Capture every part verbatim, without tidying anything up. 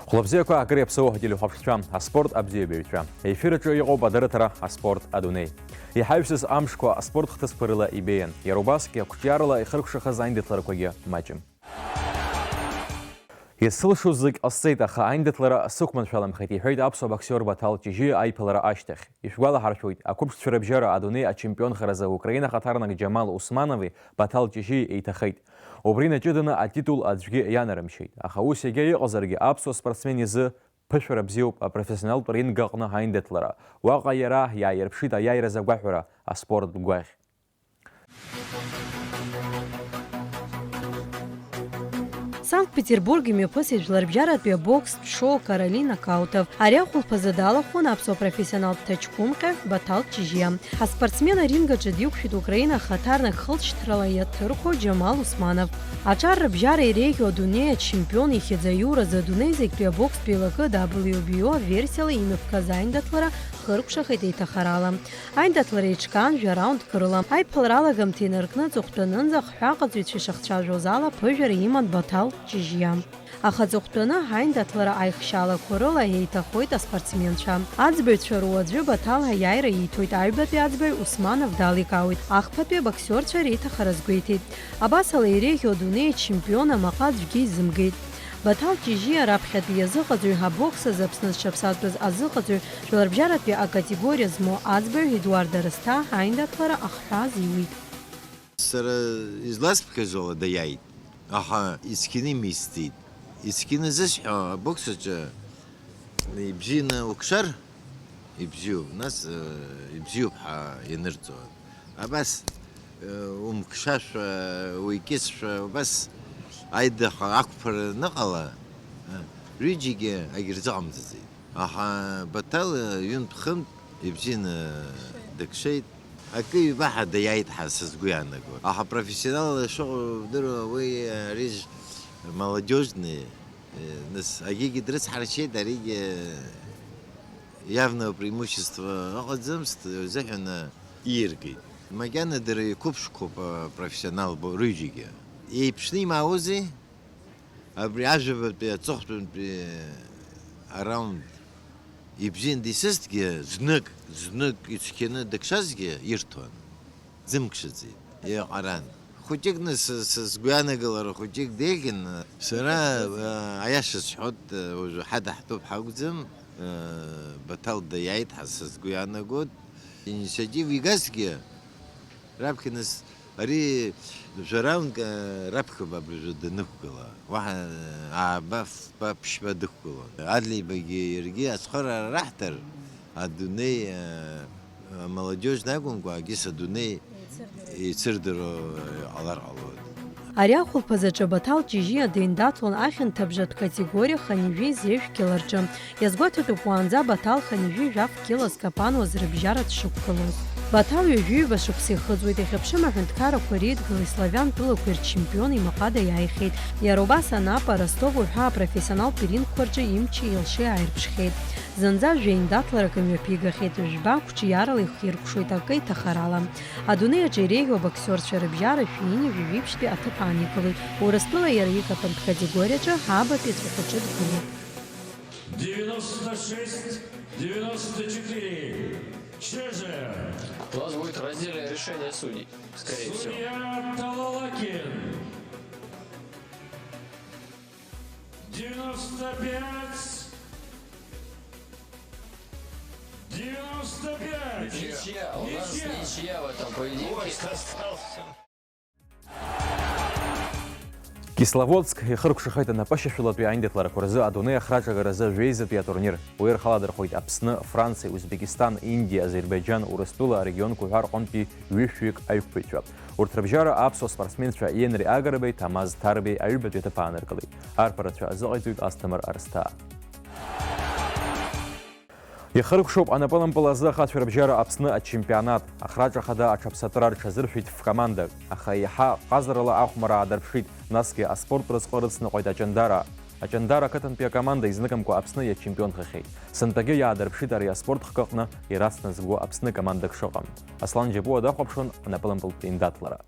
Хәлабзиақәа акыр иаԥсоу ателехәаԥшцәа, аспорт абзиабаҩцәа. Ефир аҿы иҟоуп адарыҭара «Аспорт адунеи». Иҳаҩсыз амшқәа аспорт хҭысқәа рыла ибеиан. Иара убасгьы ақәҿиарала ихыркәшахаз аиндаҭларақәагьы маҷым. Исылшоз зегь ҟасҵеит, аха аиндаҭлара сықәманшәаламхеит, иҳәеит аԥсуа боксиор Баҭал Ҷыжьиа аиԥылара ашьҭахь. Ишәгәалаҳаршәоит, ақәыԥшцәа рыбжьара адунеи ачемпионхаразы Украина хаҭарнак Џьамал Усманови Баҭал Ҷыжьиеи еиҭахеит. Убри инаҷыданы атитул аӡәгьы ианарымшьеит, аха ус егьа иҟазаргьы, аԥсуа спортсмен изы ԥышәара бзиоуп апрофессионалтә ринг аҟны аиндаҭлара. Уаҟа иара иааирԥшит аиааиразы агәаҳәара, аспорттә гәаӷь. Санкт-Петербург имҩаԥысит жәларбжьаратәи абокстә шоу Каролина Каутов. Ари ахәылԥазы далахәын аԥсуа профессионалтә ҭаҷкәымҟьа Баҭал Ҷыжьиа. Аспортсмен аринг аҿы диқәшәеит Украина ахаҭарнак хылҵшьҭрала иаҭырхәо Џьамал Усманов. Аҿар рыбжьара иреиӷьу адунеи ачемпион ихьӡ аиуразы адунеи зегьтәи абокстә еилакы W B O аверсиала имҩаԥгаз аиндаҭлара хыркәшахеит еиҭахарала. Аиндаҭлара еиҿкаан жәа раундк рыла. Аиԥылара алагамҭа инаркны аҵыхәтәанынӡа ахҳәааҟаҵаҩцәа ишахцәажәоз ала ԥыжәара иман Баҭал Ҷыжьиа. Аха аҵыхәтәаны аиндаҭлара аихшьаалақәа рыла еиҭахоит аспортсменцәа. Аӡбаҩцәа руаӡәы Баҭал аиааира ииҭоит, аҩбатәи аӡбаҩ Усманов даликаауеит, ахԥатәи абоксиорцәа реиҭахара азгәеиҭеит. Абасала иреиӷьу адунеи ачемпион амаҟа аӡәгьы изымгеит. Баҭал Ҷыжьиа раԥхьатәи иазыҟаҵаҩ, абокс азы Аԥсны зҽаԥсазтәыз азыҟаҵаҩ, жәларбжьаратәи акатегориа змоу аӡбаҩ Едуард Арысҭаа аиндаҭлара ахҳәаа азиуит. Сара изласԥхьаз ала даиааит, аха ицқьаны имисӡеит. Ицқьаны зысҳәо, абокс аҿы ибзианы укшар, ибзиоуп, нас, э, ибзиоуп ҳәа ианырҵо. Абас, э, умкшашәа, уикьысшәа, убас аидаха ақәԥара аныҟала, э, рҩыџьегьы агьырзыҟамҵаӡеит. Аха Баҭал, э, ҩынтә-хынтә ибзианы дыкшеит. Акы ҩба ҳәа даиааит ҳәа са сгәы иаанагоит. Аха профессионалла шыҟоу бдыруа, уи, э, ари ж-, молодежный, э, нас, агьигьы дрыцҳаршьеит, аригьы явного преимущества ыҟаӡамызт, рзыҳәан ииргеит. Макьана дара еиқәыԥшқоуп, э, профессионал бо-, рҩыџьегьы. Еиԥшны имааузи? Абри ажәабатәи аҵыхәтәантәи араунд ибзиан дисызҭгьы, знык, знык ицқьаны дыкшазгьы ирҭон. Дзымкшаӡеит. Иҟаран. Хәыҷыкны сы-, сы-, сгәы иаанагылара хәыҷык деиӷьын. Сара, а, аиаша сҳәоит, а, уажәы ҳадаҳтәуп ҳакәӡам, а, Баҭал даиааит ҳәа са сгәы иаанагоит. Инициатива игазҭгьы, раԥхьа нас Ари жәаралк, э, раԥхьап абыржәы данықәгыла, уаҳа, э, ааба, фба, ԥшьба дықәгылон. Адлеибагьы иаргьы ацхыраара раҳҭар, адунеи, э, амолодиожь акәымкәа, агьыс адунеи еицырдыруа, э, ҟалар ҟалоит. Ари ахәылԥазаҿы Баҭал Ҷыжьиа деиндаҭлон ахьанҭабжатә категориа хынҩажәи зежә кьыла рҿы. Иазгәаҭатәуп уаанӡа Баҭал хынҩажәи жәаф кьылас Капануа зрыбжьара дшықәгылоз. Баҭал ҩажәи ҩба шықәса ихыҵуеит, иахьа ԥшьым аҳәынҭқаррақәа реидгылеи славиантә ылақәеи рчемпион имаҟа даиааихьеит. Иара убас Анапа, Ростов уҳәа апрофессионалтә рингқәа рҿы имчи илшеи ааирԥшхьеит. Зынӡа жәеиндаҭларак имҩаԥигахьеит, жәба қәҿиарала ихиркәшоит акы иҭахарала. Адунеи аҿы иреиӷьу абоксиорцәа рыбжьара шәи ҩынҩажәи жәиԥшьтәи аҭыԥ ааникылоит. Урыстәыла иара икапантә категориаҿы ҳабатәи ацәаҳәаҿы дгылоуп. Девяносто шесть, девяносто четыре. Чижев. У нас будет раздельное решение судей, скорее всего. Судья Талалакин. Девяносто пять. Девяносто пять. Ничья. У нас ничья в этом поединке. Кисловодск ихыркәшахеит анапашьашәалатәи аиндаҭларақәа рзы адунеи ахраҿагаразы жәеизатәи атурнир. Уи рхаладырхәеит Аԥсны, Франциа, Узбекистан, Индиа, Азербаиџьан, Урыстәыла арегионқәа ҳәа рҟынтәи ҩышәҩык аиқәԥаҩцәа. Урҭ рыбжьара аԥсуа спортсменцәа Енри Агарбеи, Ҭамаз Ҭарбеи аҩбатәи аҭыԥ ааныркылеит. Арԥарацәа азыҟаиҵоит Асҭамыр Арсҭаа. Ихыркәшоуп анапылампыл азы ахацәа рыбжьара Аԥсны ачемпионат. Ахраҿа хада аҽаԥсатәра рҽазыршәеит ф-командак, аха еиҳа ҟазарала ахәмарра аадырԥшит, насгьы аспорт разҟы рыцныҟәеит Аҷандара. Аҷандара ақыҭантәи акоманда изныкымкәа Аԥсны иачемпионхахьеит. Сынтәагьы иаадырԥшит ари аспорт хкы аҟны ирацназго Аԥсны командак шыҟам. Аслан Џьапуа дахәаԥшуан анапылампылтә еиндаҭлара.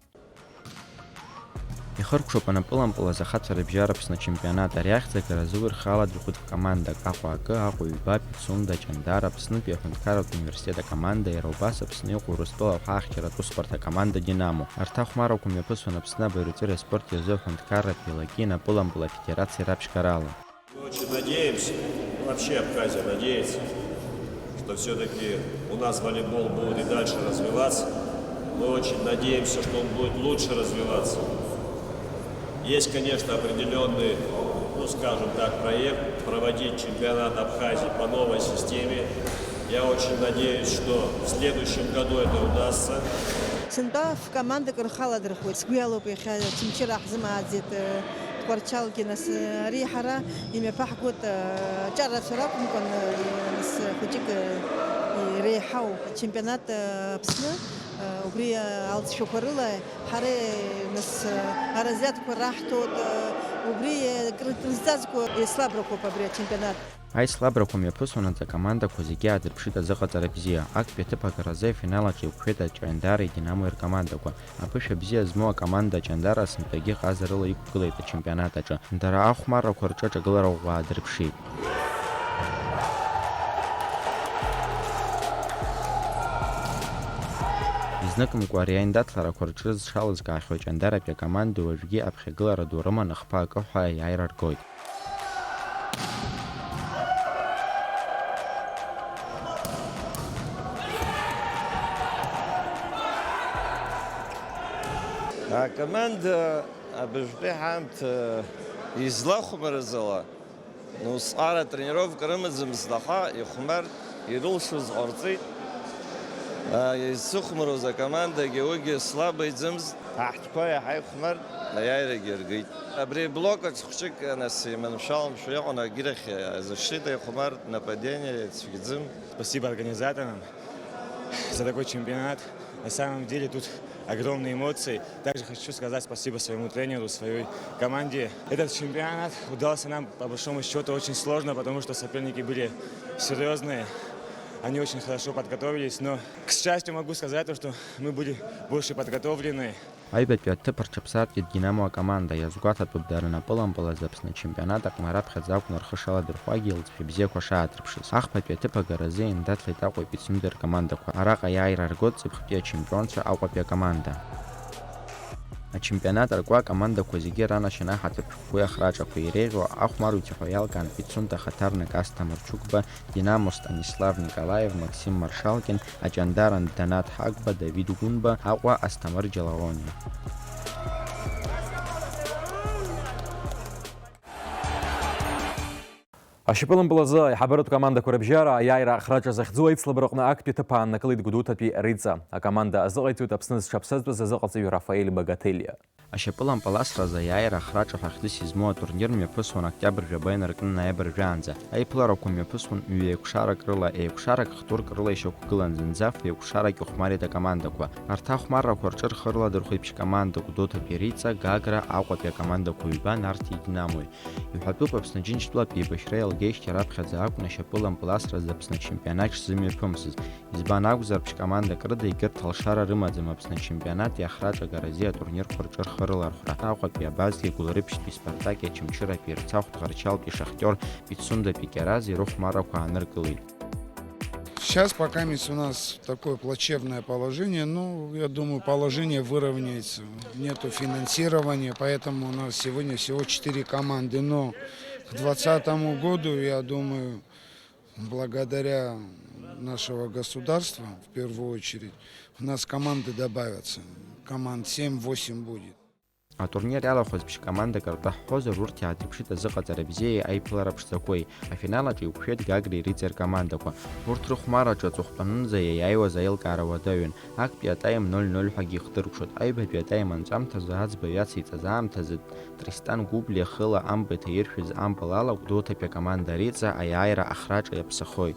Ихыркәшоуп анапылампыл азы ахацәа рыбжьара Аԥсны ачемпионат. Ари ахьӡ агаразы уи рхы аладырхәит командак, Аҟәа акы, Аҟәа ҩба, Пицунда, Аҷандара, Аԥснытәи аҳәынҭқарратә университет акоманда, иара убас Аԥсны иҟоу Урыстәыла ахәаахьчаратә усбарҭа акоманда Динамо. Арҭ ахәмаррақәа мҩаԥысуан Аԥсны абаҩрҵәыреи аспорти азы аҳәынҭқарратә еилаки анапылампыл афедерациеи рабжьгарала. Мы очень надеемся, вообще Абхазия надеется, что всё-таки у нас волейбол будет и дальше развиваться. Мы очень надеемся, что он будет лучше развиваться. Есть, конечно, определённый, ну, скажем так, проект проводить чемпионат Абхазии по новой системе. Я очень надеюсь, что в следующем году это удастся. Сынтәа ф-командак рхы аладырхәуеит. Сгәы иалоуп, иахьа Очамчыра ҳзымааӡеит, э, Тҟәарчалгьы, нас, э, ари ҳара имҩаԥаҳгоит, э, аҿарацәа ракәымкәан, э, нас, э, хәыҷык, э, иреиҳау ачемпионат, э, Аԥсны, э, убри, э, алҵшәақәа рыла ҳара, э, нас, э, аразиаҭқәа раҳҭоит, э, убри, э, кры-, крызҵазкуа еицлабрақәоуп абри ачемпионат. Аицлабрақәа мҩаԥысуанаҵ акомандақәа зегьы аадырԥшит азыҟаҵара бзиа. Актәи аҭыԥ агаразы афинал аҿы еиқәшәеит Аҷандареи Динамои ркомандақәа. Аԥышәа бзиа змоу акоманда Аҷандара сынтәагьы ҟазарыла иқәгылеит ачемпионат аҿы. Дара ахәмаррақәа рҿы аҿагылара ӷәӷәа аадырԥшит. Изныкымкәа ари аиндаҭларақәа рҿы зҽалызкаахьоу Аҷандаратәи акоманда уажәгьы аԥхьагылара ду рыманы хԥа акы ҳәа аиааира ргоит. Акоманда абыжәтәи ҳамҭа излахәмарыз ала, усҟара атренировка рымаӡамызт, аха ихәмарт, ирылшоз ҟарҵеит. Изсыхәмаруаз акомандагьы уигьы слабаӡамызт, аҳҭқәа иаҳа ихәмарт, аиааирагьы ргеит. Абри аблок аҿы хәҷык, нас, иманшәаламшәа иҟан, агьырахь азащита ихәмарт, нападение цәгьаӡам. Спасибо организаторам за такой чемпионат. На самом деле тут огромные эмоции. Также хочу сказать спасибо своему тренеру, своей команде. Этот чемпионат удался нам, по большому счёту, очень сложно, потому что соперники были серьёзные. Они очень хорошо подготовились, но, к счастью, могу сказать то, что мы были больше подготовлены. Аҩбатәи аҭыԥ рҽаԥсартәит Динамо акоманда, иазгәаҭатәуп дара напылампыл азы Аԥсны ачемпионат аҟны раԥхьаӡа акәны рхы шаладырхәуагьы лҵшәа бзиақәа шааҭарԥшыз. Ахԥатәи аҭыԥ агаразы еиндаҭлеит Аҟәеи Пицундаи ркомандақәа. Араҟа аиааира ргоит ҵыԥхтәи ачемпионцәа Аҟәатәи акоманда. Ачемпионат арку акомандақәа зегьы ранашьан аҳаҭыртә шәҟәқәеи ахраҿақәеи иреиӷьу ахәмарҩцәа ҳәа иалкаан Пицунда хаҭарнак Асҭамыр Чугба, Динамо Станислав Николаев, Максим Маршалкин, Аҷандаран Данаҭ Ҳагба, Давид Гәынба, Аҟәа Асҭамыр Џьалаониа. Ашьапылампыл азы аиҳабыратә командақәа рыбжьара аиааира ахраҿа захьӡу аицлабраҟны актәи аҭыԥ ааннакылеит Гәдоуҭатәи Риҵа. Акоманда азыҟаиҵоит Аԥсны зҽаԥсазтәыз азыҟаҵаҩ Рафаель Багателиа. Ашьапылампыл асразы аиааира ахраҿа ҳәа хьӡыс измоу атурнир мҩаԥысуан октиабр жәаба инаркны ноиабр жәаанӡа. Аиԥыларақәа мҩаԥысуан ҩ-еиқәшарак рыла, еиқәшарак хтурк рыла ишьақәгылан зынӡа ф-еиқәшарак ихәмарит акомандақәа. Арҭ ахәмаррақәа рҿы рхы рыладырхәеит ԥшь-командак, Гәдоуҭатәи Риҵа, Гагра, Аҟәатәи акомандақәа ҩба, Нарҭи Динамои. Иҳәатәуп, Аԥсны Џьынџьтәылатә еибашьра иалгеижьҭеи раԥхьаӡа акәын ашьапылампыл асразы Аԥсны ачемпионат шзымҩаԥымсыз. Избан акәзар, ԥшь-командак рыда егьырҭ алшара рымаӡам Аԥсны ачемпионати ахраҿагарази атурнирқәа рҿы рхы рылархәра. Аҟәатәи Абазгьы, Гәылрыԥшьтәи Спартаки, Очамчыратәи Ерцахә, Тҟарчалтәи Шахтиор, Пицундатәи Кьараз ирыхәмаррақәа ааныркылеит. Сейчас пока у нас такое плачевное положение, но я думаю, положение выровняется. Нету финансирования, поэтому у нас сегодня всего четыре команды. Но к двадцатому году, я думаю, благодаря нашего государства, в первую очередь, у нас команды добавятся. Команд семь-восемь будет. Атурнир иалахәыз ԥшь-командак ртәы ҳҳәозар, урҭ иаадырԥшит азыҟаҵара бзиеи аиԥылара ԥшӡақәеи. Афинал аҿы еиқәшәеит Гагреи Риҵеи ркомандақәа. Урҭ рыхәмарраҿы аҵыхәтәанынӡа иаиааиуаз аилкаара уадаҩын. Актәи атаим ноль ноль ҳәагьы ихдыркәшоит. Аҩбатәи атаим анҵәамҭазы аӡбаҩ ациҵаз аамҭазы Тристан Гәыблиа хыла амба иҭаиршәыз ампыл ала Гәдоуҭатәи акоманда Риҵа аиааира ахраҿа иаԥсахоит.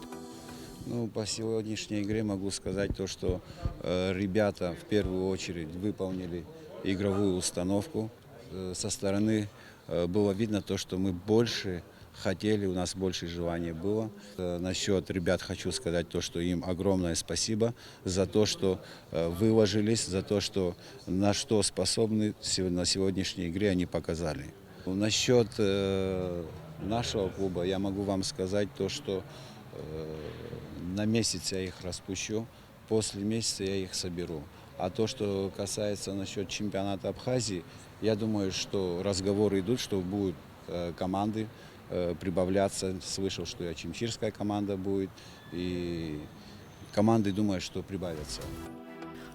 Ну, по сегодняшней игре могу сказать то, что, э, ребята в первую очередь выполнили игровую установку. Э, со стороны, э, было видно то, что мы больше Хотели, у нас больше желания было. Э, насчёт ребят хочу сказать то, что им огромное спасибо за то, что, э, выложились, за то, что на что способны сего-, на сегодняшней игре они показали. Насчёт, э, нашего клуба я могу вам сказать то, что, э, на месяц я их распущу, после месяца я их соберу. А то, что касается насчёт чемпионата Абхазии, я думаю, что разговоры идут, что будут, э, команды, э, прибавляться. Слышал, что и очамчирская команда будет, и команды, думаю, что прибавятся.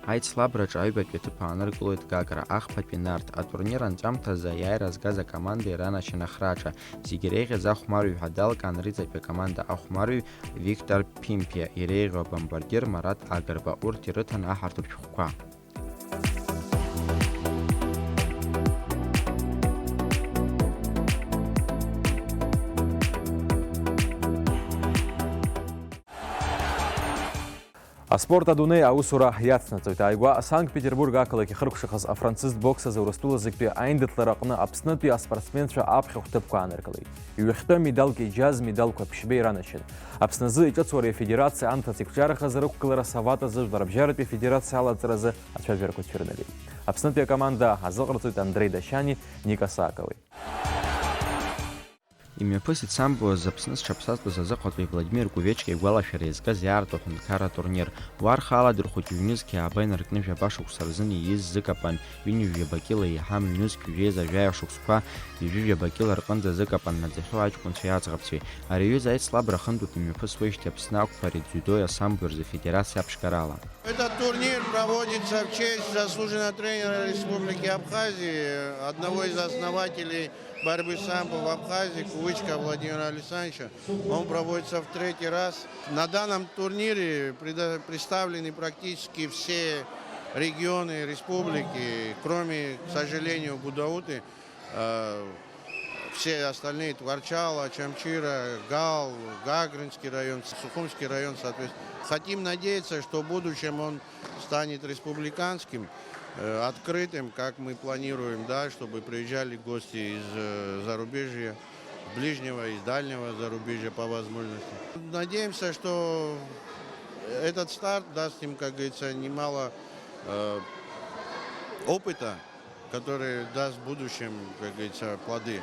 Аицлабраҿы аҩбатәи аҭыԥ ааныркылоит Гагра, ахԥатәи Нарҭ. Атурнир анҵәамҭазы аиааира згаз акомандеи ранашьан Ахраҿа. Зегь иреиӷьыз ахәмарҩ ҳәа далкаан рыҵатәи акоманда ахәмарҩ Виктор Ԥимԥиа иреиӷьу абомбардир Марат Агрба, урҭ ирыҭан аҳарҭыртә шәҟәқәа. Аспорт адунеи аусура иацнаҵоит. Ааигәа Санкт-Петербург ақалақь ихыркәшахаз афранцызтә бокс азы Урыстәыла зегьтәи аиндаҭлара аҟны Аԥснытәи аспортсменцәа аԥхьахә ҭыԥқәа ааныркылеит. Ҩахьтәы медалк џьаз, медалқәа ԥшьба иранашьан. Аԥсны азы иҿыцу ари афедерациа анҭыҵ еиқәҿиарахаз рықәгылара асовет азы жәларбжьаратәи афедерациа алаҵаразы ацәажәарақәа цәырнагеит. Аԥснытәи акоманда азыҟарҵоит Андреи Дашьани, Ника Сакови. Имҩаԥысит самбо азы Аԥсны зҽаԥсазтәыз азыҟаҵаҩ Владимир Кувечка игәалашәара иазкыз иаарту аҳәынҭқарра атурнир. Уа рхы аладырхәит ҩнызқьи ааба инаркны жәаба шықәса рзын ииз зыкапан, ҩынҩажәаба кьыла еиҳам, ҩнызқь жәеиза жәаҩа шықәсқәа, ҩажәижәаба кьыла рҟынӡа зыкапан наӡахьоу аҷкәынцәеи аӡӷабцәеи. Ари аҩыза аицлабра ахьынтәу имҩаԥысуеижьҭеи Аԥсны ақәԥареи дзиудои асамбои рзы афедерациа аԥшьгарала. Этот турнир проводится в честь заслуженного тренера Республики Абхазии, одного из основателей борьбы самбо в Абхазии, Кувычка Владимира Александровича. Он проводится в третий раз. На данном турнире предо-, представлены практически все регионы республики, кроме, к сожалению, Гудауты. Э, все остальные, Тхуарчал, Очамчира, Гал, Гагринский район, Сухумский район, соответственно. Хотим надеяться, что в будущем он станет республиканским, э, открытым, как мы планируем, да, чтобы приезжали гости из, э, зарубежья, ближнего и дальнего зарубежья по возможности. Надеемся, что этот старт даст им, как говорится, немало, э, опыта, который даст в будущем, как говорится, плоды.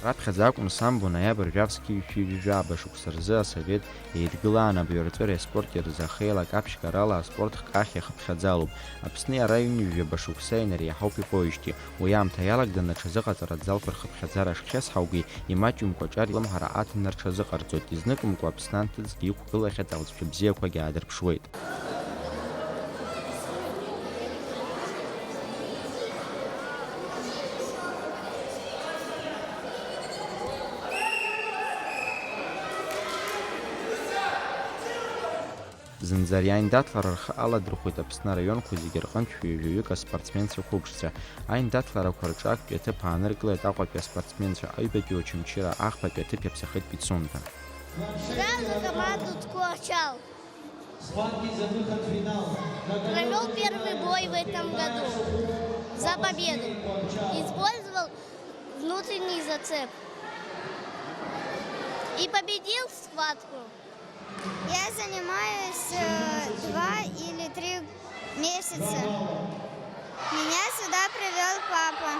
Раԥхьаӡа акәын самбо ноиабр жәаф зқьи жәшәи жәаба шықәса рзы асовет еидгылаан абаҩрҵәыреи аспорти рзы ахеилак аԥшьгарала аспорт хкахьа хыԥхьаӡалоуп. Аԥсни ара ҩынҩажәаба шықәса инареиҳауп иҟоижьҭеи. Уи аамҭа иалагӡаны аҽазыҟаҵаратә залқәа рхыԥхьаӡара шхьысҳаугьы, имаҷымкәа аҿар илымҳара аҭаны рҽазыҟарҵоит, изныкымкәа Аԥсны анҭыҵгьы иқәгылахьеит алҵшәа бзиақәагьы аадырԥшуеит. Зынӡа ари аиндаҭлара рхы аладырхәеит Аԥсны араионқәа зегьы рҟынтә шәи жәаҩык аспортсменцәа қәыԥшцәа. Аиндаҭларақәа рҿы актәи аҭыԥ ааныркылеит Аҟәатәи аспортсменцәа, аҩбатәи Очамчыра, ахԥатәи аҭыԥ иаԥсахеит Пицунда. Сразу команду Тхуарчал. Провёл первый бой в этом году за победу. Использовал внутренний зацеп. И победил схватку. Я занимаюсь, э, два или три месяца. Меня сюда привёл папа.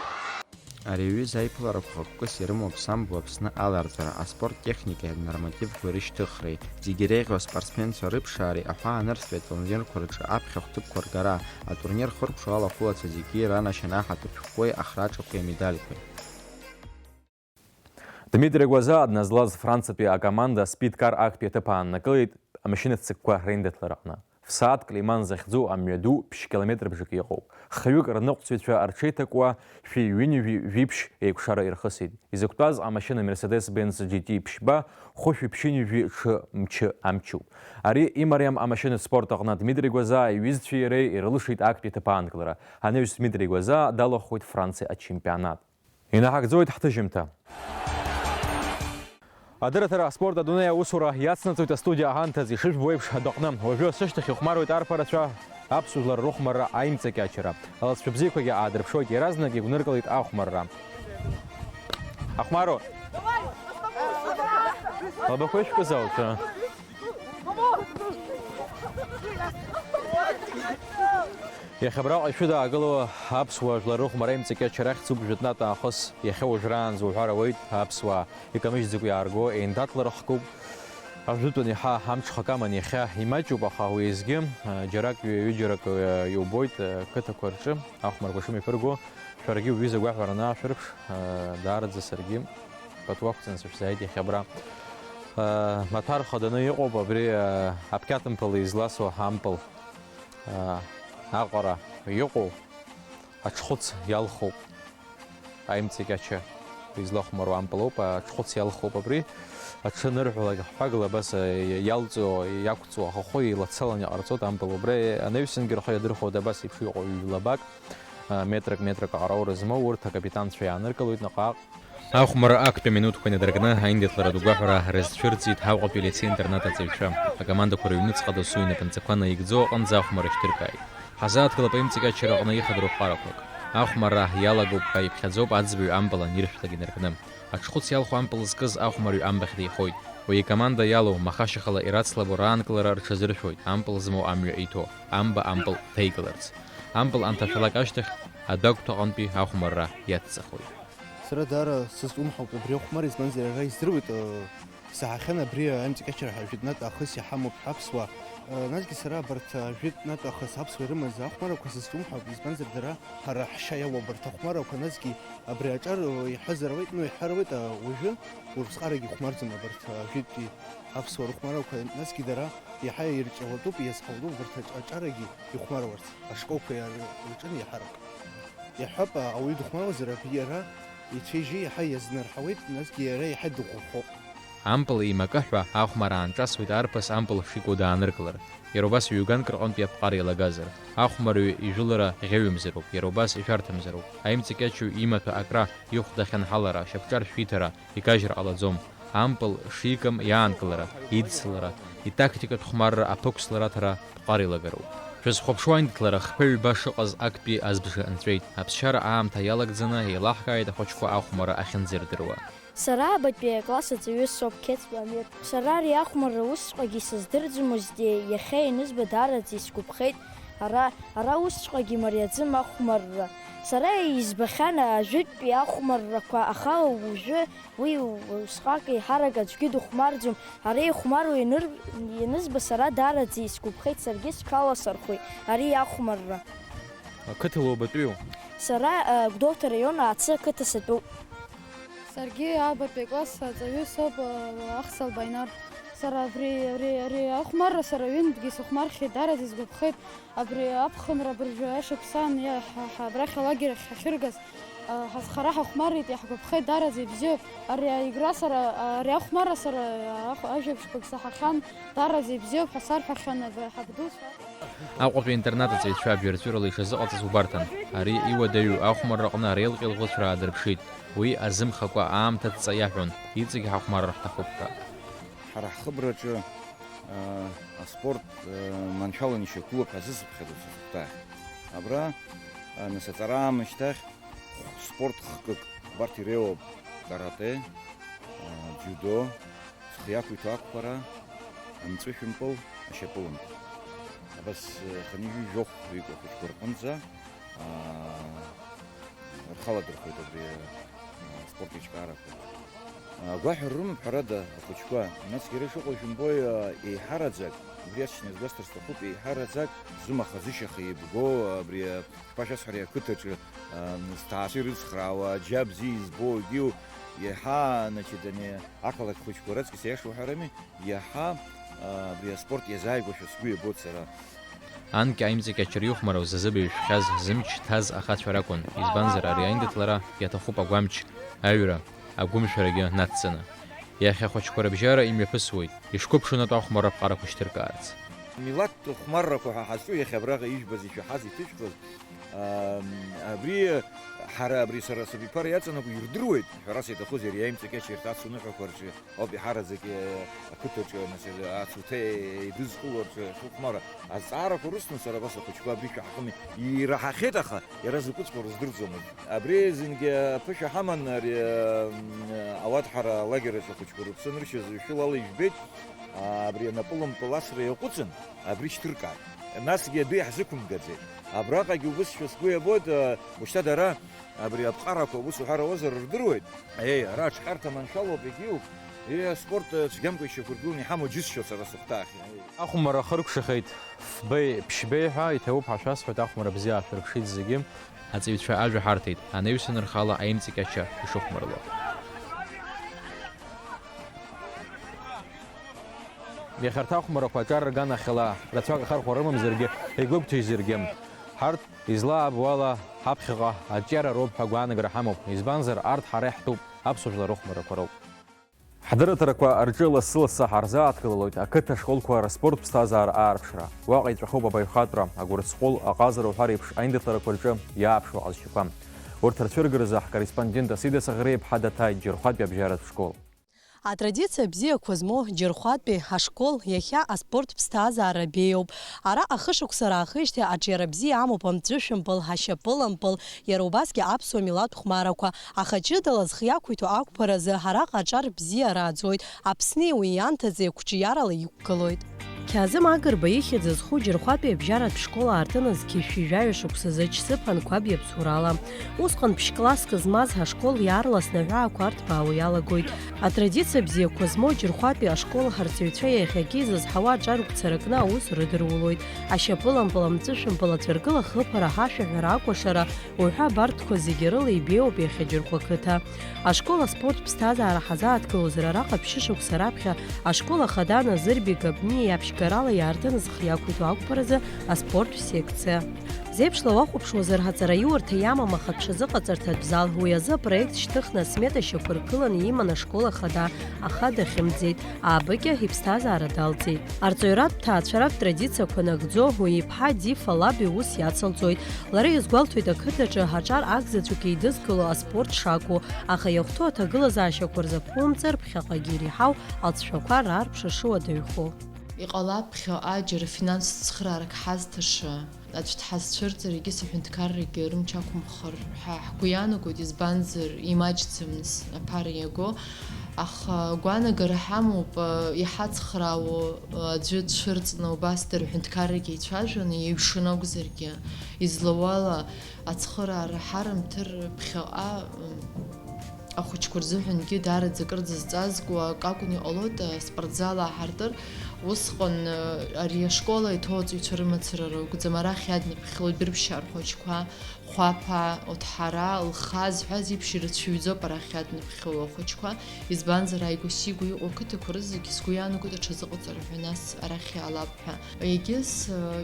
Ари аҩыза аиԥыларақәа хықәкыс ирымоуп самбо Аԥсны аларҵәара, аспорт техникеи анормативқәеи рышьҭыхреи, зегьы иреиӷьу аспортсменцәа рыԥшаареи аҳәаанырцәтәи атурнирқәа рҿы аԥхьахә ҭыԥқәа ргара, атурнир хыркәшо алахәылацәа зегьы иранашьан аҳаҭыртә шәҟәқәеи ахраҿақәеи амедальқәеи. Дмитри Гәазаа дназлаз Франциатәи акоманда Спидкар актәи аҭыԥ ааннакылеит амашьына ццакқәа реиндаҭлара аҟны. Фсаат Клейман захьӡу амҩаду ԥшь километр бжак иҟоуп. Хҩык рныҟәцаҩцәа рҽеиҭакуа шәи ҩынҩажәи жәиԥшь еикәшара ирхысит. Изықәтәаз амашьына Mercedes-Benz G T ԥшьба хәышәи ԥшьынҩажәи ҽы мчы амчуп. Ари имариам амашьынатә спорт аҟны Дмитри Гәазаа иҩызцәеи иареи ирылшеит актәи аҭыԥ аанкылара. Анаҩс Дмитри Гәазаа далахәхоит Франциа ачемпионат. Инаҳагӡоит ҳҭыжьымҭа. Адырраҭара аспорт адунеи аусура иацнаҵоит астудиа аҳанҭаз ишыжәбо еиԥш адәаҟны. Уажәы сышьҭахь ихәмаруеит арԥарацәа аԥсуа жәлар рыхәмарра аимҵакьачара. Алҵшәа бзиақәагьы аадырԥшуеит, иаразнак игәныркылеит ахәмарра. Ахәмару! Лабақәа ишәкыз ауцәа. Иахьа абраҟа ишәыдаагылоу аԥсуа жәлар рыхәмара имҵакьача рахьӡуп. Жәытәнатә аахыс иахьа уажәраанӡа уҳәар ауеит, аԥсуаа икамыжьӡакәа иаарго еиндаҭлара хкуп. Ажәытәан иаҳа амҽхак аман, иахьа имаҷуп, аха уеизгьы, а, џьарак, ҩ-, ҩыџьарак, а, иубоит, а, қыҭақәа рҿы ахәмарқәа шымҩаԥырго. Шәаргьы уҩыза агәаҳәара анаашәырԥш, а, даараӡа саргьы пату ақәҵаны сышәзааит иахьа абра. А, маҭәар хаданы иҟоуп абри, а, аԥқьаҭмпыл изласуа ампыл. А, аҟара иҟоу аҽхәыц иалхуп. Аимҵакьача излахәмаруа ампыл ауп, аҽхәыц иалхуп абри. Аҽы анырҳәалак, ҳҳәагала абас, а, иалҵуа, иақәҵуа ахахәы еилацаланы иҟарҵоит ампыл. Убри анаҩсангьы рхы иадырхәоит абас еиԥш иҟоу ҩ-лабак, а, метрак, метрак аҟара аура змоу, урҭ акапитанцәа иааныркылоит наҟ-ааҟ. Ахәмарра актәи аминуҭқәа инадыркны аиндаҭларатә гәаҳәара рызцәырҵит Аҟәатәи алицеи-интернат аҵаҩцәа. Акомандақәа рыҩныҵҟа досу инапынҵақәа наигӡо аҟынӡа ахәмарра шьҭыркааит. Ҳазааҭгылап аимҵакьача рыҟны ихадоу хҟарақәак. Ахәмарра иалагоуп ҳәа иԥхьаӡоуп аӡбаҩ ампыл аниршәлак инаркны. Аҽхәыц иалху ампыл зкыз ахәмарҩ амбахь деихоит. Уи икоманда иалоу, маха-шьахала ирацлабо раанкылара рҽазыршәоит, ампыл змоу амҩа иҭо, амба ампыл ҭеигаларц. Ампыл анҭашәалак ашьҭахь, адәагәҭа аҟынтәи ахәмарра иацҵахоит. Сара даара сызҿлымҳауп убри ахәмарра, избанзар, иара издыруеит, э, исаҳахьан абри аимҵакьачара ҳәа жәытәнатә аахыс иҳамоуп ҳәа аԥсуаа. Э, насгьы сара абарҭ, э, жәытәнатә аахыс аԥсуаа ирымаз ахәмаррақәа сызҿлымҳауп, избанзар, дара ҳара ҳшьа иалоу абарҭ ахәмаррақәа, насгьы абри аҿар, э, иҳәазар ауеит, ну, иҳәар ауеит, э, уажәы урысҟарагьы ихәмарӡом абарҭ, э, жәытәтәи аԥсуаа рыхәмаррақәа, насгьы дара иаҳа ирҿиалатәуп, иазҳаулоуп абарҭ аҿ-, аҿарагьы ихәмаруарц, ашколқәа иар-, рҿы иаҳарак. Иаҳҳәап, ауаҩы дыхәмаруазар, абри иара ицәа-ижьы иаҳа иазнарҳауеит, насгьы иара иаҳа дыӷәӷәахоуп. Ампыл еимакы ҳәа ахәмарра аанҿасуеит арԥыс ампыл шикәу дааныркылар. Иара убас ҩганк рҟынтәи аԥҟара еилагазар, ахәмарҩы ижәылара ӷьаҩымзароуп, иара убас ишәарҭамзароуп. Аимҵакьачаҩ имаҭәа акра, ихәда ахьынҳалара, ашьапҿаршә иҭара, икажьра ҟалаӡом. Ампыл шикым иаанкылара, идсылара, итактикатә хәмарра аԥықәслара аҭара ԥҟара еилагароуп. Шәызхәаԥшуа аиндаҭлара хԥа-ҩба шыҟаз актәи азбжа нҵәеит. Аԥсшьара аамҭа иалагӡаны еилаҳкааит ахәыҷқәа ахәмарра ахьынӡаирдыруа. Сара абатәи акласс аҵаҩы соуп, Қьецба Амир. Сара ари ахәмарра усҵәҟьагьы исыздырӡомызт, иахьа ианызба даараӡа исгәаԥхеит. Ара, ара усҵәҟьагьы имариаӡам ахәмарра. Сара избахьан ажәытәтәи ахәмаррақәа, аха уажәы Уи усҟак еиҳарак аӡәгьы дыхәмарӡом. Ара ихәмаруа ианыр-, ианызба, сара даараӡа исгәаԥхеит, саргьы сҽаласырхәит ари иахәмарра. Ақыҭала убатәиу? Сара, а, Гәдоуҭа араион Аацы ақыҭа сатәуп. Саргьы абатәи акласс аҵаҩы соуп, а, Ахсалба Инар. Сара абри, ари, ари ахәмарра сара ҩынтәгьы сыхәмархьеит, даараӡа исгәаԥхеит. Абри аԥхынра абыржәы ашықәсан иа-, ҳа, ҳа, абрахь алагер ахь ҳахьыргаз, а, ҳазхара ҳахәмарит, иаҳгәаԥхеит, даараӡа ибзиоуп. Ари аигра сара, ари ахәмарра сара, а, ах-, ажәабжьқәак саҳахьан, даараӡа ибзиоуп ҳәа сарҳәахьан аб-, ҳабдуцәа. Аҟәатәи интернат аҵаҩцәа абџьарҵәырала ишазыҟаҵаз убарҭан. Ари иуадаҩу ахәмарра аҟны ареилҟьа лӷәыцәра аадырԥшит. Уи азымхакәа аамҭа адҵа иаҳәон, иҵегь ҳахәмарыр ҳҭахуп ҳәа. Ҳара ҳхыбраҿы, аа, аспорт, аа, маншәаланы ишьақәгылоуп ҳәа азысыԥхьаӡоит сыхәҭаахь. Абра, аа, нас аҵара аамышьҭахь спорт хкык, убарҭ иреиуоуп каратэ, аа, џьудо, зхы иақәиҭу ақәԥара, амҵәышәымпыл, ашьапылампыл. Абас, аа, хынҩажәи жәохә ҩык ахәыҷқәа рҟынӡа, аа, рхаладырхәеит абри, аа, аспорт еиҿкаарақәа. Агәаҳәара рымоуп, ҳәарада, ахәыҷқәа. Насгьы иара ишыҟоу жәымбои, еиҳараӡак, убри ацәгьаны сгәасҭар сҭахуп, еиҳараӡак зымаха-зышьаха еибгоу, абри, ԥашәасҳәари, ақыҭаҿы, зҭаацәа ирыцхраауа, џьа бзиа избо, егьиу, иаҳа, значит, ани, ақалақь хәыҷқәа раҵкыс, иаша уҳәарами, иаҳа, абри аспорт иазааигәашәа сгәы иабоит сара. Анкьа аимҵакьачара ихәмаруаз азыбаҩ шәхьаз, зымч ҭаз ахацәа ракәын, избанзар, ари аиндаҭлара иаҭахуп агәамч, аҩра, агәымшәарагьы нацҵаны. Иахьа ахәыҷқәа рыбжьара имҩаԥысуеит, ишқәыԥшунатә ахәмарра аԥҟарақәа шьҭыркаарц. Милаҭтә хәмаррақәа ҳәа ҳазҿу иахьа абраҟа ижәбаз, ишәаҳаз, иҭышәхыз, аа, абри Ҳара абри сара сабиԥара иаҵанакуа ирдыруеит, ҳәарас иаҭахузеи, ари аимҵакьача ирҭацу ныҳәақәа рҿы ауп иҳараӡак, э, ақыҭаҿы, нас, э, ацуҭа еидызкыло рҿы ахьыхәмара. Азҵаарақәа рысҭон сара абас ахәыҷқәа абри шәаҳхыми, ираҳахьеит, аха иара закәыҵәҟьоу рыздырӡомызт. Абри зынгьы аԥышәа ҳаман, ари, э, м, ауадҳара алагераҿы ахәыҷқәа рыԥсы аныршьаз шәылала ижәбеит, а, абри анапылампыл асра иаҟәыҵын, абри шьҭыркааит. Насгьы адәы иаҳзықәымгаӡеит. Абраҟагьы убысшәа сгәы иабоит, э, уажәшьҭа дара Абри аԥҟарақәа, ус уҳәар ауазар, рдыруеит. Еи, ара аҽҳәарҭа маншәалоуп, егьиуп. Еи, аспорт, э, цәгьамкәа ишьақәыргыланы иҳамоу џьысшьоит сара сыхәҭаахь. Ахәмарра хыркәшахеит, фбеи, ԥшьбеи ҳәа иҭабуп ҳәа шәасҳәоит, ахәмарра бзиа аашәырԥшит зегьы. Аҵаҩцәа ажәа ҳарҭеит, анаҩсан рхала аимҵакьача ишыхәмарло. Иахьарҭ ахәмаррақәа аҿар рганахьала рацәак ахархәа рымамзаргьы, игәыгәҭажьзаргьы, ҳарҭ излаабо ала, ҳаԥхьаҟа аҿиара роуп ҳәа агәаанагара ҳамоуп, избанзар, арҭ ҳара иаҳтәуп, аԥсуа жәлар рыхәмаррақәа роуп. Ҳдырраҭарақәа рҿы лассы-лассы ҳарзааҭгылалоит ақыҭа ашколқәа рспорттә ԥсҭазаара аарԥшра. Уаҟа иҵәахуп абаҩхатәра, агәырҵҟәыл, аҟазара уҳәа реиԥш аиндаҭларақәа рҿы иааԥшуа ҟазшьақәа. Урҭ рцәыргаразы ҳкорреспондент Асида Саӷреиԥҳа даҭааит Џьырхәатәи абжьаратә школ. Атрадициа бзиақәа змоу Џьырхәатәи ашкол иахьа аспорт ԥсҭазаара беиоуп. Ара ахышықәса раахижьҭеи аҿиара бзиа амоуп амҵәышәымпыл, ашьапылампыл, иара убасгьы аԥсуа милаҭ хәмарақәа. Аха ҷыдала зхы иақәиҭу ақәԥаразы араҟа аҿар бзиа рааӡоит. Аԥсни уи ианҭаҵеи қәҿиарала иқәгылоит. Қьаазым Агрба ихьӡ зху Џьырхәатәи абжьаратә школ аартын азқьышәи жәаҩа шықәсазы џьсыԥ анқәаб иаԥсура ала. Усҟан ԥшь-класск змаз ҳашкол иаарласны аҳәаақәа арҭбаауа иалагоит. Атрадициа бзиақәа змоу Џьырхәатәи ашкол ҳарҵаҩцәа иахьагьы изызҳауа аҿар гәцаракны аус рыдырулоит. Ашьапылампыл, амҵәышәымпыл, аҵәыргыла хыԥара, ҳашәаҳәара, акәашара, уҳәа абарҭқәа зегьы рыла ибеиоуп иахьа Џьырхәа қыҭа. Ашкол аспорт ԥсҭазаара ҳазааҭгылозар, араҟа ԥшьышықәса раԥхьа ашкол ахада Назырбег Абниа иаԥшьгарала иаартын зхы иақәиҭу ақәԥаразы аспорт секциа. Зеиԥшла уахәаԥшуазар, ҳаҵараиурҭа иамам, аха ҽазыҟаҵарҭатә зал, уи азы апроект шьҭыхны асмета шьақәыргыланы иман ашкол ахада, аха дахьымӡеит. Аабыкьа иԥсҭазаара далҵит. Арҵаҩратә ҭаацәаратә традициақәа нагӡо, уи иԥҳа Дифа лаб иус иацылҵоит. Лара иазгәалҭоит, ақыҭаҿы аҿар акзаҵәык еидызкыло аспорт шакәу, аха иахәҭоу аҭагылазаашьақәа рзы ԥумҵыр, ԥхьаҟагьы иреиҳау алҵшәақәа раарԥшра шуадаҩхо. Иҟалап ԥхьаҟа џьара финанстә цхыраарак ҳазҭаша, аӡә дҳазцәырҵыр, егьыс аҳәынҭқаррагьы рымч ақәымхар ҳәа ҳгәы иаанагоит, избанзар, имаҷӡамыз аԥара иаго. Аха агәаанагара ҳамоуп, иҳацхраауа аӡәы дцәырҵны убас дара аҳәынҭқаррагьы еицәажәаны, еиҩшаны акәзаргьы, излауала ацхыраара ҳарымҭар ԥхьаҟа, ахәыҷқәа рзыҳәангьы даараӡа акыр дызҵазкуа акы акәны иҟалоит, аспортзал ааҳартыр. Усҟан, ари ашкол иҭоу аҵаҩцәа рымацара ракәӡам, арахь иаднаԥхьоу дырԥшьаа рхәыҷқәа, Хәаԥаа, Оҭҳараа, Лхаа зҳәаз еиԥш ирацәаҩӡоуп арахь иаднаԥхьоу ахәыҷқәа, избанзар, ааигәа-сигәа иҟоу ақыҭақәа рызегьы сгәы иаанагоит аҽазыҟаҵара ҳәа, нас арахь иаалап ҳәа. Егьыс,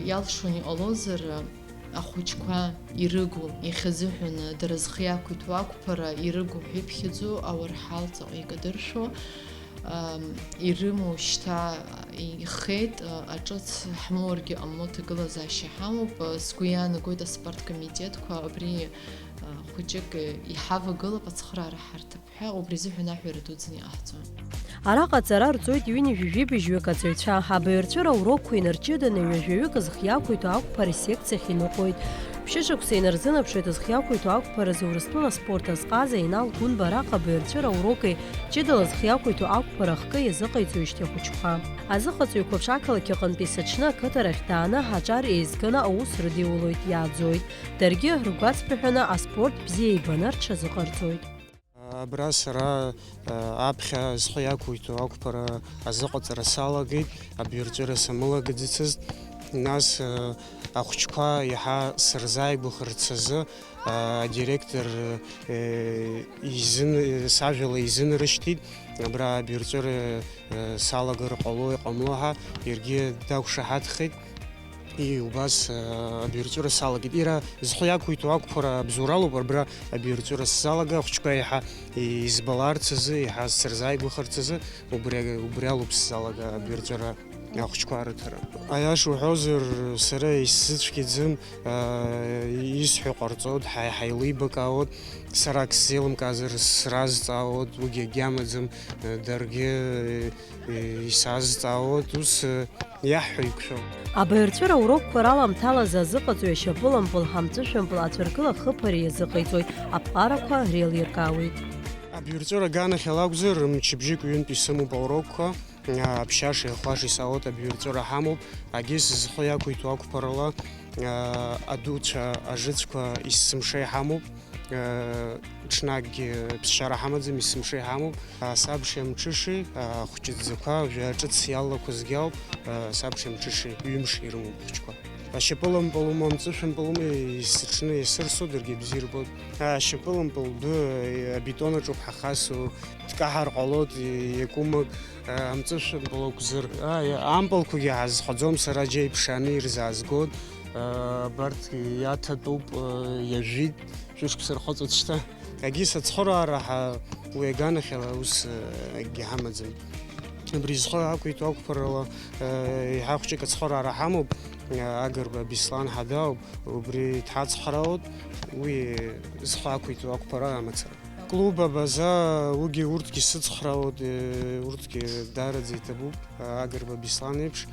иалшон иҟалозар, ахәыҷқәа ирыгу, иахьазыҳәаны дара зхы иақәиҭу ақәԥара ирыгу ҳәа иԥхьаӡоу ауарҳал ҵаҟа икадыршәу, ам, ирымоу шьҭа ихеит, а, аҿыц ҳмоургьы ҟамло ҭагылазаашьа ҳамоуп. А, сгәы иаанагоит аспорткомитетқәа абри, а, хәыҷык, а, иҳавагылап ацхыраара ҳарҭап ҳәа, убри азыҳәан аҳәара дуӡӡаны иҟаҳҵон. Араҟа аҵара рҵоит ҩынҩажәи жәибжьҩык аҵаҩцәа. Абаҩрҵәыра урокқәа инарҷыданы ҩажәаҩык зхы иақәиҭу ақәԥара секциахь иныҟәоит. Ԥшьышықәса инарзынаԥшуеит зхы иақәиҭу ақәԥаразы Урыстәыла аспорт азҟаза Инал Гәынба араҟа абаҩрҵәыра уроки ҷыдала зхы иақәиҭу ақәԥара ахкы иазыҟаиҵоижьҭеи ахәыҷқәа. Азыҟаҵаҩқәа аԥшаақалақь аҟынтәи сыҽны ақыҭарахь дааны аҿар еизганы аус рыдиулоит, иааӡоит. Даргьы ргәацԥыҳәаны аспорт бзиа ибаны рҽазыҟарҵоит. Абра сара, а, аԥхьа зхы иақәиҭу ақәԥара азыҟаҵара салагеит, абаҩрҵәыра самылагӡацызт. Нас, а, ахәыҷқәа иаҳа сырзааигәахарц азы, а, адиректор, э, изын-, сажәала изынрышьҭит, абра абаҩрҵәыра, э, салагар ҟало-иҟамло ҳәа, иаргьы дақәшаҳаҭхеит. Ии, убас, а, абаҩрҵәыра салагеит. Иара зхы иақәиҭу ақәԥара абзоуралоуп, абра абаҩрҵәыра сзалага, ахәыҷқәа еиҳа избаларц азы, еиҳа сырзааигәахарц азы, убри, убри алоуп сзалага абаҩрҵәыра. ахәыҷқәа арыҭара. Аиаша уҳәозар, сара исзыцәгьаӡам, аа, исҳәо ҟарҵоит, ҳа-, ҳаилибакаауеит, сара ак сзеилымкаазар сразҵаауеит, уигьы агьамаӡам, даргьы, э, исазҵаауеит, ус, э, иаҳҳәо иқәшәом. Абаҩрҵәыра урокқәа раламҭалаз азыҟаҵаҩ ашьапылампыл ҳамҵәышәымпыл ацәыргыла хыԥара иазыҟаиҵоит, аԥҟарақәа реилиркаауеит. Абаҩрҵәыра аганахьала акәзар, мчыбжьык ҩынтә исымоуп аурокқәа. Аԥшьашеи ахәашеи саауеит, абаҩрҵәыра ҳамоуп, агьыс зхы иақәиҭу ақәԥарала, аа, адуцәа ажыцқәа есымша иҳамоуп, аа, ҽнакгьы ԥсшьара ҳамаӡам, есымша иҳамоуп, аа, сабшеи амҽышеи, аа, ахәҷыӡӡақәа, жәа ҿыц иалалақәазгьы ауп, аа, сабшеи амҽышеи ҩымш ирымоуп ахәҷқәа. Ашьапылампылума, амҵәышәымпылума, есыҽны иасырсу даргьы бзиа ирбоит. Ашьапылампыл ду, абетон аҿоуп ҳахасу, дкаҳар ҟалоит, иакәымак, амҵәышәымпыл акәзар. Аи, ампылқәагьы ҳазхаӡом сара, џьа иԥшааны ирзаазгоит. Абарҭ иаҭатәуп, иажәит, шәышықәса рхыҵуеит шьҭа. Агьыс ацхыраара ҳа уи аганахьала ус, акгьы ҳамаӡам. Абри зхы ақәиҭу ақәԥарала, еиҳа хәҷык ацхыраара ҳамоуп, Агрба Беслан ҳадауп, убри дҳацхраауеит, уи зхы ақәиҭу ақәԥара амацара. Клуб Абаза, уигьы урҭгьы сыцхраауеит, урҭгьы даараӡа иҭабуп, Агрба Беслан еиԥш,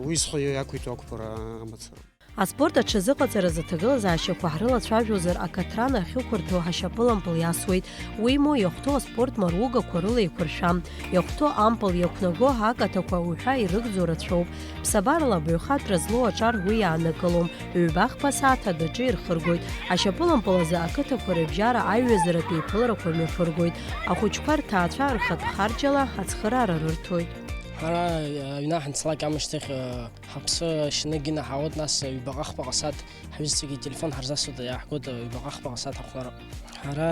уи зхы иақәиҭу ақәԥара амацара. Аспорт аҽазыҟаҵаразы аҭагылазаашьақәа ҳрылацәажәозар, акаҭран ахьықәырҭәоу ҳашьапылампыл иасуеит. Уимоу, иахәҭоу аспорт маругақәа рыла еиқәыршәам. Иахәҭоу ампыл иақәнаго акаҭақәа уҳәа ирыгӡо рацәоуп. Ԥсабарала абаҩхатәра злоу аҿар уи иааннакылом. Ҩба-хԥа сааҭ агаҿа ирхыргоит. Ашьапылампыл азы ақыҭақәа рыбжьара аиҩызаратә еиԥыларақәа мҩаԥыргоит. Ахәыҷқәа рҭаацәа рхатә харџьала ацхыраара рырҭоит. Ҳара аҩны ҳанцалак аамышьҭахь, ҳаԥсы шьны гьы наҳауеит, нас ҩбаҟа-хԥаҟа сааҭ ҳҩызцәагьы ителефон ҳарзасуеит, иааҳгоит ҩбаҟа-хԥаҟа сааҭ ҳахәмаруа. Ҳара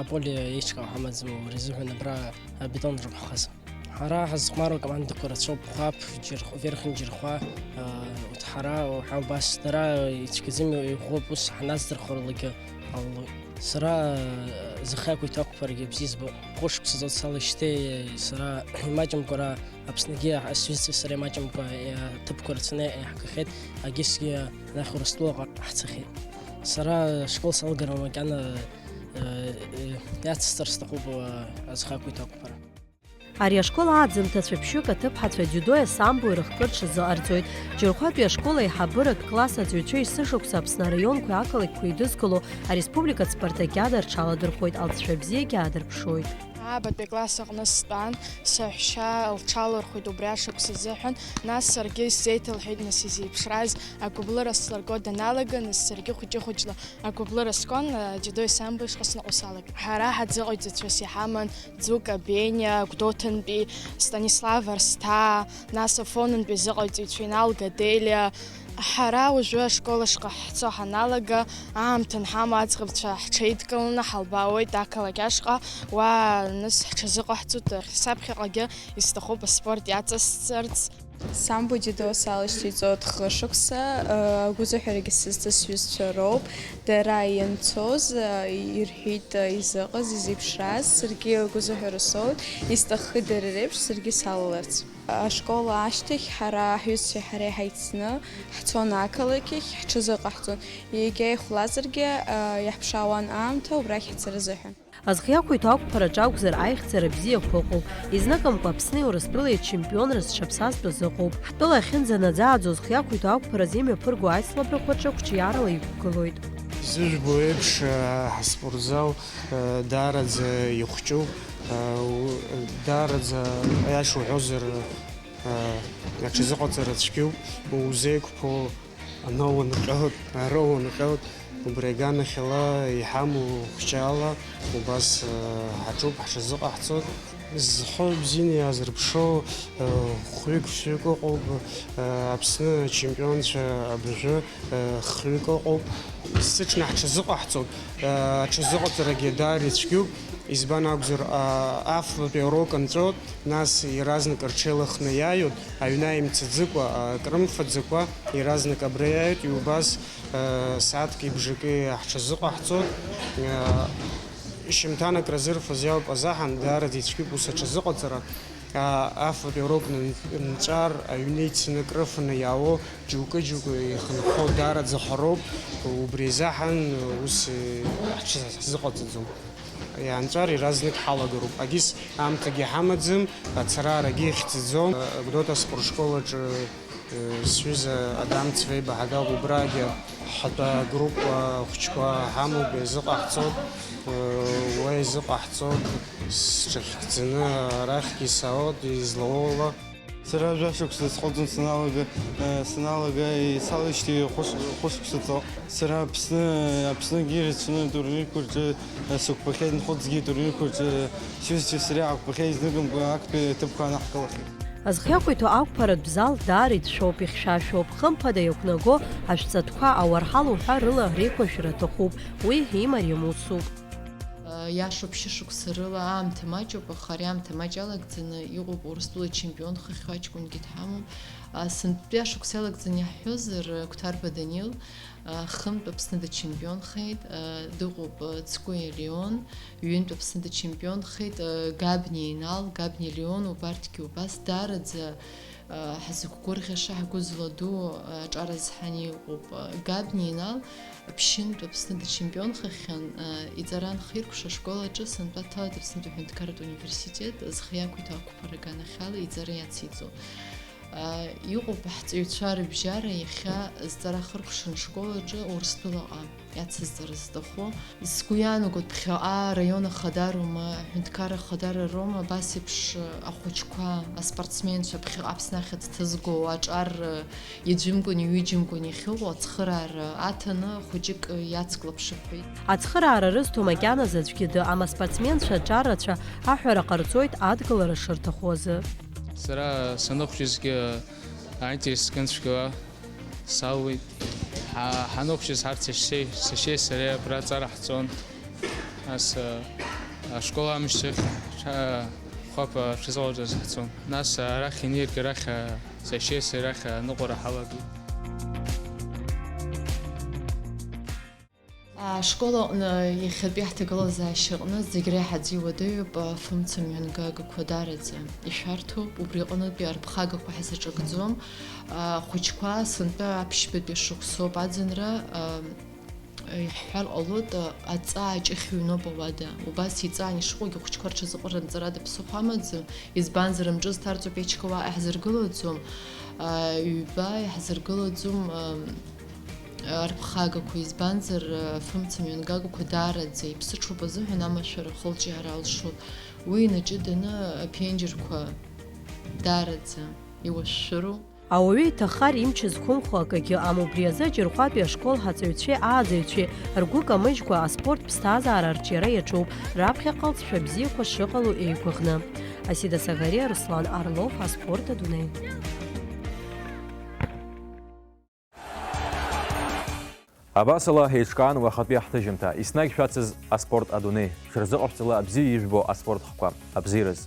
аполе еиҿкаау ҳамаӡам, убри азыҳәан абра абетон рықәҳхаз. Ҳара ҳазхәмаруа акомандақәа рацәоуп, Хәаԥ, Џьырхә-, Верхни Џьырхәа, урҭ ҳара уҳәа убас, дара ицәгьаӡами, иӷәӷәоуп, ус ҳанацдырхәарлагьы ҟалоит. Сара зхы ақәиҭу ақәԥарагьы бзиа збоит. Хәышықәса ҵуеит салышьҭеи, сара имаҷымкәа ара Аԥсныгьы сҩызцәеи сареи маҷымкәа аҭыԥқәа рацәаны иаҳгахьеит, агьысгьы анахь Урыстәылаҟа ҳцахьеит. Сара ашкол салгар макьана, э, э, иацсҵар сҭахуп, э, азхы ақәиҭу ақәԥара. Ари ашкол ааӡамҭацәа ԥшьҩык аҭыԥҳацәа дзиудои асамбои рыхкы рҽазыҟарҵоит. Џьырхәатәи ашкол аиҳабыратә класс аҵаҩцәа есышықәса Аԥсны араионқәеи ақалақьқәеи еидызкыло ареспубликатә спартакиада рҽаладырхәуеит, алҵшәа бзиагьы аадырԥшуеит. Аабатәи акласс аҟны стәан, саҳәшьа лҽалырхәит убри ашықәс азыҳәан, нас саргьы исзеиҭалҳәеит, нас изеиԥшраз агәыблыра слырго даналага, нас саргьы хәыҷы-хәыҷла агәыблыра сгон, џьудои самбои шҟа сныҟәо салагеит. Ҳара ҳаӡыҟаҩҵацәас иҳаман Ӡука Бениа, Гәдоуҭантәи Станислав Арсҭаа, нас Афонынтәи азыҟаҩҵаҩцәа Инал Гаделиа. Ҳара уажәы ашкол ашҟа ҳцо ҳаналага, аамҭа анҳамоу аӡӷабцәа ҳҽеидкыланы ҳалбаауеит ақалақь ашҟа, уа нас ҳҽазыҟаҳҵоит, саԥхьаҟагьы исҭахуп аспорт иаҵасҵарц. Самбо дзиудо салышьҭеиҵоит хышықәса, агәазыҳәарагьы сызҭаз сҩызцәа роуп, дара ианцоз, ирҳәеит изыҟаз, изеиԥшраз, саргьы агәазыҳәара соуит, исҭаххеит дара реиԥш саргьы салаларц. Ашкол ашьҭахь ҳара ҳҩызцәеи ҳареи ҳаицны ҳцон ақалақь ахь, ҳҽазыҟаҳҵон. Егьа ихәлазаргьы, иаҳԥшаауан аамҭа убрахь ҳцара азыҳәан. Азхы иақәиҭу ақәԥараҿы акәзар, аихьӡара бзиақәа ыҟоуп. Изныкымкәа Аԥсни Урыстәылеи ачемпионра зҽаԥсазтәыз ыҟоуп. Ҳтәыла ахьынӡанаӡааӡо азхы иақәиҭу ақәԥараз имҩаԥырго аицлабрақәа аҿы қәҿиарала иқәгылоит. Изыжәбо еиԥш, ҳаспортзал даараӡа ихәҷуп, даараӡа, аиаша уҳәозар, аҽазыҟаҵара цәгьоуп, узеиқәԥо, ана уанҟьоит, ара уанҟьоит, убри аганахьала иҳамоу хәҷала убас ҳаҿуп, ҳҽазыҟаҳҵоит. Зхы бзианы иаазырԥшуа, хәҩык-фҩык ыҟоуп, Аԥсны ачемпионцәа абыржәы хҩык ыҟоуп. Сыҽны ҳҽазыҟаҳҵоит, аҽазыҟаҵарагьы даара ицәгьоуп, избан акәзар, афбатәи аурок анҵәоит, нас иаразнак рҽеилыхны иааиуеит, аҩны ааимцаӡыкәа, акрымфаӡакәа, иаразнак абра иааиуеит, иубаз, сааҭки бжаки ҳҽазыҟаҳҵоит. Шьымҭанак разырфаз иалпазаҳан, даараӡа ицәгьоуп ус аҽазыҟаҵара. Афатәи урок нҵәар, аҩны ицаны акрыфаны иаауо џьоукы-џьоукы ихынҳәуа даараӡа ҳароуп, убри азыҳәан ус ҳҽ-, ҳзыҟаҵаӡом. Иаанҵәар иаразнак ҳалагароуп. Агьыс аамҭагьы ҳамаӡам, ацараарагьы ихьӡаӡом. Гәдоуҭа аспортшкол аҿы Сҩыза Адам Цвеиба ҳадауп, убрагьы ҳтәы агруппа хәыҷқәа ҳамоуп, еизыҟаҳҵоит, уа еизыҟаҳҵоит, сҽахьхьӡаны арахьгьы саауеит, излауоула. Сара жәашықәса сҟаҵон саналага, саналага, салышьҭеи хәышықәса ҵо. Сара Аԥсны, Аԥсныгьы ирацәаны атурнирқәа рҿы сықәԥахьеит, нхәыҵгьы атурнирқәа рҿы сҩызцәеи сареи ҳақәԥахьеит, зныкымкәа актәи аҭыԥқәа анаҳкылахьеит. Зхы иақәиҭу ақәԥаратә зал даара иҭшәоуп, ихьшәашәоуп, хымԥада иақәнаго ашәҵатәқәа, ауарҳал уҳәа рыла реиқәыршәара аҭахуп, уи имариам усуп. Иашоуп, шьышықәса рыла аамҭа маҷуп, аха ари аамҭа маҷ алагӡаны иҟоуп Урыстәыла ачемпион хыхьхьоу аҷкәынгьы дҳамоуп. Сынтәатәи ашықәс иалагӡаны иаҳҳәозар, Қәҭарба Данил, Хынтә Аԥсны дачемпионхеит, дыҟоуп Цкәеи Леон, ҩынтә Аԥсны дачемпионхеит, Габниа Инал, Габниа Леон, убарҭгьы убас даараӡа ҳзықәгәырӷьаша, ҳгәы зладу аҿар азҳан иҟоуп. Габниа Инал ԥшьынтә Аԥсны дачемпионхахьан, иҵара анхиркәша ашкол аҿы сынтәа дҭалеит Аԥснытәи аҳәынҭқарратә университет, зхы иақәиҭу ақәԥара аганахьала иҵара иациҵо. Иҟоуп ҳҵаҩцәа рыбжьара иахьа зҵара хыркәшан школ аҿы Урыстәылаҟа иацызҵара зҭаху. Сгәы иаанагоит, ԥхьаҟа араион ахадароума, аҳәынҭқарра ахадароума, абас еиԥш ахәыҷқәа, аспортсменцәа, ԥхьаҟа Аԥсны ахьӡ ҭызго аҿар иӡәымкәан, иҩыџьымкәан иахьыҟоу ацхыраара аҭаны хәыҷык иацклаԥшып ҳәа. Ацхыраара рызҭо макьаназы аӡәгьы дыҟам, аспортсменцәа аҿар рацәа аҳәара ҟарҵоит адгылара шырҭаху азы. Сара саныхәҷызгьы аинтерес зган цәгьала салуеит. Ҳа-, ҳаныхәҷыз ҳарҭ сашьеи, сашьеи сареи абра аҵара ҳҵон. Нас, а, ашкол амшьҭахь ҽа-, хәаԥа ҽазыҟаҵаз ҳцон. Нас, а, арахь инеиргьы арахь, а, сашьеи сареи арахь аныҟәара ҳалагеит. Ашкол аҟны иахьатәи ҳҭагылазаашьа аҟны зегь реиҳаӡа иуадаҩуп афымца мҩангагақәа даараӡа ишәарҭоуп, убри аҟнытәи арԥхагақәа ҳзаҿакӡом. Ахәыҷқәа сынтәа аԥшьбатәи шықәсоуп аӡынра, иаҳҳәар ҟалоит, аҵаа аҷыхь ҩноуп ауада. Убас иҵаан ишыҟоугьы ахәыҷқәа рҽазыҟарҵарада ԥсыхәа амаӡам, избанзар амҿы зҭарҵо печка уаҟа иаҳзыргылаӡом, ҩба иаҳзыргылаӡом. Арԥхагақәа, избанзар, афымца мҩангагақәа даараӡа иԥсыҽуп азыҳәан амашәара ахылҿиаара алшоит. Уи инаҷыданы аԥенџьырқәа даараӡа иуашәшәыроуп. Ауаҩы иҭаххар имч зқәымхо акагьы ыҟам, убри азы Аџьырхәатәи ашкол ҳаҵаҩцәеи ааӡаҩцәеи ргәы камыжькәа аспорт ԥсҭазаара арҿиара иаҿуп, раԥхьаҟа алҵшәа бзиақәа шыҟало еигәыӷны. Асида Сагариа, Руслан Орлов, Аспорт адунеи. Абасала еиҿкаан уахатәи ҳҭыжьымҭа. Еснагь шәацыз аспорт адунеи. Шәырзыҟашәҵала абзиа ижәбо аспорт хкқәа. Абзиараз.